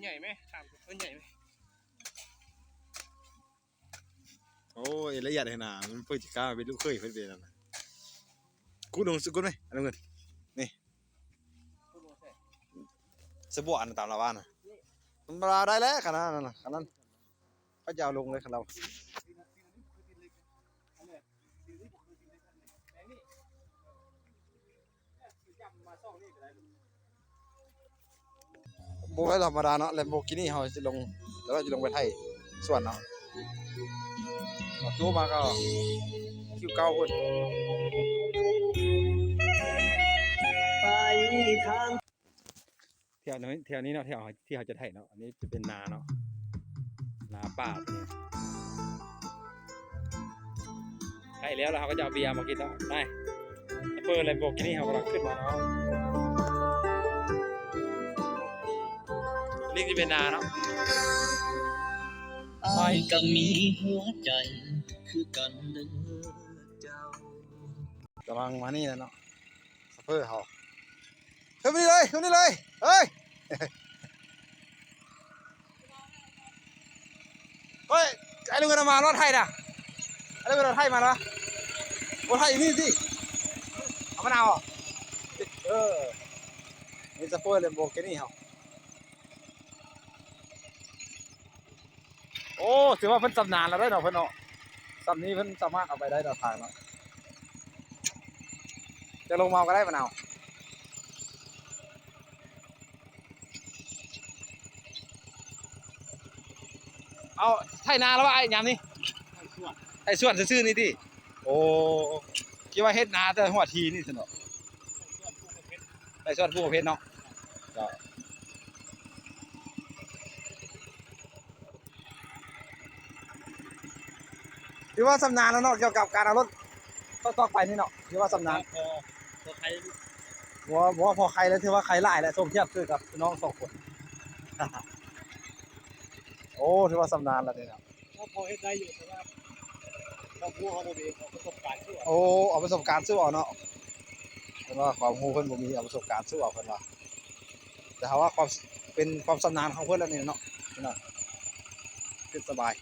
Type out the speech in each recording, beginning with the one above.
ໃຫຍ່ໄໝ? ຖາມເພິ່ນໃຫຍ່ໄໝ? ໂອ້ຍ ລະອຽດໃຫ້ໜ້າ ມັນເພິ່ນຊິກ້າເປັນລູກເຂີຍເພິ່ນເປັນນັ້ນນະ. ກູດລົງສະກຸດໄໝ? ອັນນັ້ນ ນີ້ ສະບົວອັນຕາມລາວວ່ານະ ມັນລາວໄດ້ແລ້ວ ຂະໜາດນັ້ນນະ ຂະໜາດນັ້ນ ເຂົາຈະເອົາລົງເລີຍ ຄັນລາວ ບໍ່ແມ່ນທຳມະດາເນາະ ແລມໂບກີນີເຮົາຊິລົງ ແລ້ວຊິລົງໄປໄຖສວນເນາະ. ອອກໂຕມາກໍຄິວເກົ້າພຸ້ນ ໄປທາງ ແຖວນີ້ ແຖວນີ້ເນາະ ແຖວທີ່ເຮົາຈະໄຖເນາະ. ອັນນີ້ຈະເປັນນາເນາະ ນາປ່າຕົວນີ້ ໃກ້ແລ້ວ ແລ້ວເຮົາກໍຈະເອົາເບຍມາກິນເນາະ. ໄປ ຊອບເຟີແລມໂບກີນີເຮົາກຳລັງຂຶ້ນມາເນາະ. ນີ້ຈະເປັນນາເນາະ ອ້າຍກໍມີຫົວໃຈຄືກັນເດີເຈົ້າ. ກຳລັງມານີ້ແຫຼະເນາະ ຊອບເຟີເຮົາ. ຂຶ້ນມານີ້ເລີຍ ຂຶ້ນມານີ້ເລີຍ ເຮີ້ຍ ເຮີ້ຍ ໄອ້ລຸງກັນມາ ລົດໄຖນະ ໄອ້ລຸງກັນລົດໄຖມານະ ລົດໄຖຢູ່ນີ້ຕິ ເອົາມານາວ ເອີ ນີ້ຊອບເຟີແລມໂບກີນີເຮົາ. ໂອ້ ຖືວ່າເພິ່ນຊຳນານແລ້ວເດ້ເນາະ ເພິ່ນເນາະ ຊ່ຳນີ້ເພິ່ນສາມາດເອົາໄປໄດ້ແນວທາງເນາະ. ຈະລົງເມົາກໍໄດ້ ມະນາວ ເອົາ ໄຖນາແລ້ວວ່າ ອ້າຍ ຍາມນີ້ ໄຖສວນ ໄຖສວນຊື່ໆນີ້ຕິ. ໂອ້ ຄິດວ່າເຮັດນາແຕ່ຫົວທີນີ້ຊັ້ນເນາະ ໄຖສວນປູກເຜັດເນາະ. ເຈົ້າ ຖືວ່າຊຳນານແລ້ວເນາະ ກ່ຽວກັບການເອົາລົດຕອກໆໄປນີ້ເນາະ ຖືວ່າຊຳນານ. ພໍ ພໍໄຄ ບໍ່ ບໍ່ພໍໄຄແລ້ວ ຖືວ່າໄຄຫຼາຍແລ້ວ ສົມທຽບຄືກັບນ້ອງສອງຄົນ. ໂອ້ ຖືວ່າຊຳນານແລ້ວນີ້ເນາະ. ກໍພໍເຮັດໄດ້ຢູ່ ແຕ່ວ່າຄວາມຮູ້ເຮົາບໍ່ມີ ເອົາປະສົບການສູ້ເອົາ. ໂອ້ ເອົາປະສົບການສູ້ເອົາເນາະ ເພິ່ນວ່າຄວາມຮູ້ເພິ່ນບໍ່ມີ ເອົາປະສົບການສູ້ເອົາ ເພິ່ນວ່າ. ແຕ່ເຮົາວ່າຄວາມ ເປັນຄວາມຊຳນານຂອງເພິ່ນແລ້ວນີ້ເນາະ ເນາະ ຂຶ້ນສະບາຍ.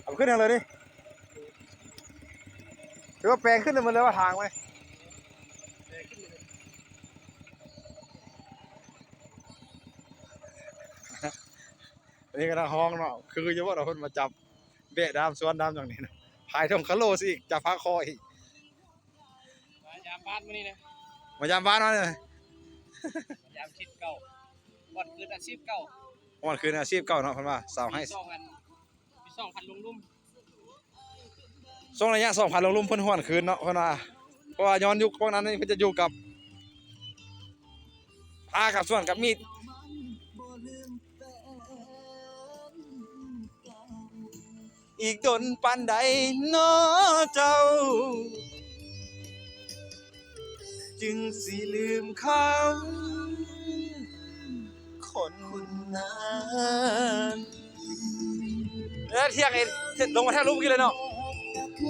ເອົາຂຶ້ນທາງເລີຍນີ້ ຖືວ່າແປງຂຶ້ນເລີຍ ມັນເລີຍວ່າທາງໄວ້ ອັນນີ້ກໍນັກຮ້ອງເນາະ ຄືຢູ່ບໍ່ເນາະ ເພິ່ນມາຈັບແບະດາມສວນດາມຫຍັງນີ້ນະ ພາຍທົ່ງຄາໂລຊິອີກ ຈັບພາຄໍອີກ. ມາຢາມ ບ້ານມື້ນີ້ນະ ມາຢາມບ້ານມາເລີຍ ຢາມຊິດເກົ່າ ບ່ອນຄືນອາຊີບເກົ່າ ບ່ອນຄືນອາຊີບເກົ່າເນາະ ເພິ່ນວ່າສາວໄຮ ປີສອງພັນ ປີສອງພັນລົງລຸ່ມ ຊ່ວງໄລຍະສອງພັນລົງລຸ່ມເພິ່ນຫວນຄືນເນາະ ເພິ່ນວ່າ ເພາະວ່າຍ້ອນຍຸກພວກນັ້ນນີ້ເພິ່ນຈະຢູ່ກັບ ພາກັບສວນກັບມີດ ອີກດົນປານໃດນໍເຈົ້າ ຈຶ່ງຊິລືມຄຳຄົນນັ້ນ ເອີ ທ່ຽງເອງ ລົງມາແທກລູກກີ້ເລີຍເນາະ.